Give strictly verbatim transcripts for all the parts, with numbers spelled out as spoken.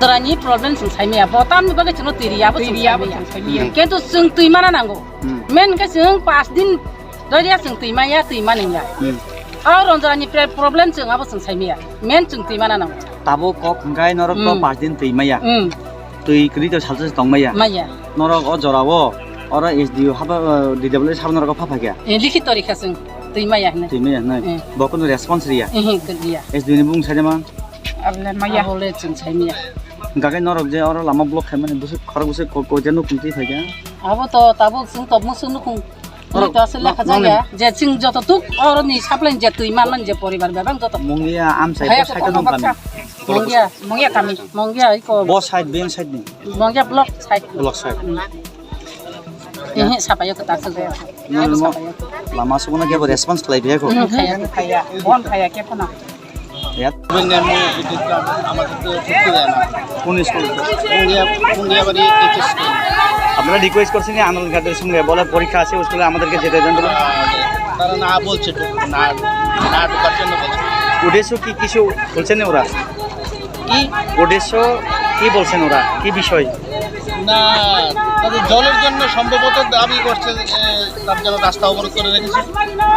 Drani problem chwng saimaya, bo tamni bagwi chwngno twi riya, bo chwng saimaya. Kintu chwng twi mana nango. Hmm. Men khe chwng pas din Doria chwng twi maya, twi mani ya. Hmm. O ronjorani pre-, problem chwng abo chwng sai maya. Men chwng twi mana nang. Tabuk kok hwnkhe norok to Hmm. pas din twi maya. Hmm. Twi kwrwi to salsa se tong maya. Maya. Norok o jora o, oro S D O haba, uh, D W S haba norok pha pha kya? Eh, likhi tori kha chwng twi maya hwnwi. Twi maya hwnwi. Hmm. Bo kunu response riya. Eh, eh, kwrwi ya. S D O ni bung sai de man. Abole maya. Abole chwng sai maya. Hwnkhe norok je oro lama block khai mani bwswk khorok bwswk ko-, ko je nukhung twi phai kha. Abo to tabuk chwng to musuk nukhung. Oro Ni to aswk lekha nokni jakya, je chwng joto tuk oroni supply je twi manman je poribar bebak joto. Mungya amchai Haya bo side ko no kami. Mungya, Mungya kami, Mungya iko. Bo side, ben side ni. Mungya block side. Block side. Hmm. Ehe, sapayo kwtal se. No, no, no. Lama sugo na kebo response khlai biyako. Hmm, khaya, khaya. Bon khaya ke phano. Yat. Bini mui বিদ্যুৎ আমাদের তো ছুটি দেয় না। কোন স্কুল? পুঙ্গিয়া, পুঙ্গিয়াবাড়ি H S school. আপনারা রিকোয়েস্ট করছেন যে আন্দোলনকারীদের সঙ্গে, বলে পরীক্ষা আছে, ওই স্কুলে আমাদেরকে যেতে দেন বলে। তারা না বলছে, না, না ঢোকার জন্য বলছে। উদ্দেশ্য কি কিছু বলছেন ওরা? কি? উদ্দেশ্য কি বলছেন ওরা? কি বিষয়? না, তাদের জলের জন্য সম্ভবত দাবি করছে, এ, তার জন্য রাস্তা অবরোধ করে রেখেছে।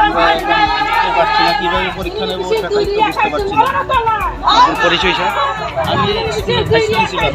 আমরা এখন বুঝতে পারছি না, কিভাবে পরীক্ষা নেবো, সেটাই তো বুঝতে পারছি না। আপনার পরিচয়, স্যার? আমি স্কুলের ভাইস প্রিন্সিপাল।